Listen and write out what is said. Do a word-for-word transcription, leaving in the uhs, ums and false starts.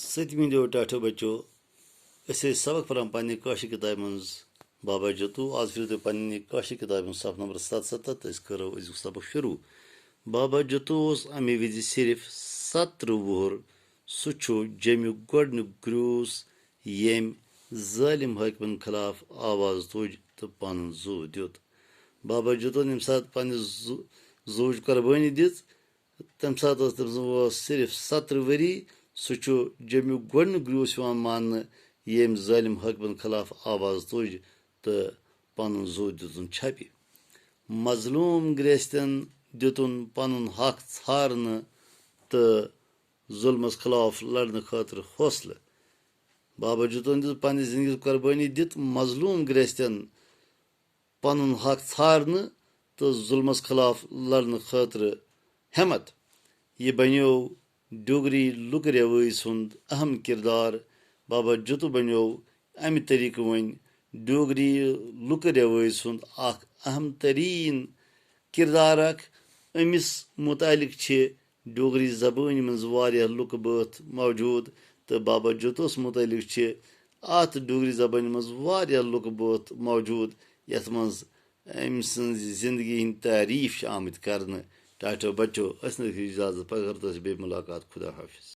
ستمہِ دۄہ ٹاٹھو بچو، أسۍ ٲسۍ سبق پران پننہِ کٲشرِ کتابہِ منٛز بابا جتو۔ آز پھِرِو تُہۍ پننہِ کٲشرِ کتابہِ منٛز صفہٕ نمبر ستستھ تہٕ أسۍ کرو أزیُک سبق شروع۔ بابا جتو اوس امہِ وِزِ صرف ستترٕہ وُہُر۔ سُہ چھُ جیٚمیُک گۄڈٕنیُک گروس، ییٚمۍ ظٲلِم حٲکمن خلاف آواز تُج تہٕ پنُن زُو دیُت۔ بابا جتون ییٚمہِ ساتہٕ پننہِ زُ-، زُوٕچ قۄربٲنی دِژ، تَمہِ ساتہٕ ٲس تٔمۍ سٕنٛز وٲنٛس صرف ستترٕہ ؤری۔ سُہ چھُ جیٚمیُک گۄڈٕنیُک گروس یِوان ماننہٕ، ییٚمۍ ظٲلِم حٲکمن خلاف آواز تُج تہٕ پنُن زُو دیُتُن چھپہِ۔ مظلوم گرٛہستٮ۪ن دیُتُن پنُن حق ژھارنہٕ تہٕ ظُلمس خلاف لڑنہٕ خٲطرٕ حوصلہٕ۔ بابا جتون دِژ پننہِ زندگی قۄربٲنی دِتھ مظلوم گرٛہستٮ۪ن پنُن حق ژھارنہٕ تہٕ ظُلمس خلاف لڑنہٕ خٲطرٕ ہٮ۪مت۔ یہِ بنیو ڈوگری لُکہٕ رٮ۪وٲیژ ہُنٛد اہم کردار۔ بابا جتو بنیو امہِ طریقہٕ وۄنۍ ڈوگری لُکہٕ رٮ۪وٲیژ ہُنٛد اکھ اہم ترین کردار اکھ۔ أمِس متعلق چھِ ڈوگری زبٲنۍ منٛز واریاہ لُکہٕ بٲتھ موجود تہٕ بابا جتوس متعلق چھِ اتھ ڈوگری زبٲنۍ منٛز واریاہ لُکہٕ بٲتھ موجود، یتھ منٛز أمۍ سٕنٛز زندگی ہٕنٛدۍ تعریف چھِ آمٕتۍ کرنہٕ۔ ٹاٹھو بچو، أسۍ نہٕ اجازت، پگاہ کرو تۄہہِ سۭتۍ بیٚیہِ ملاقات۔ خدا حافظ۔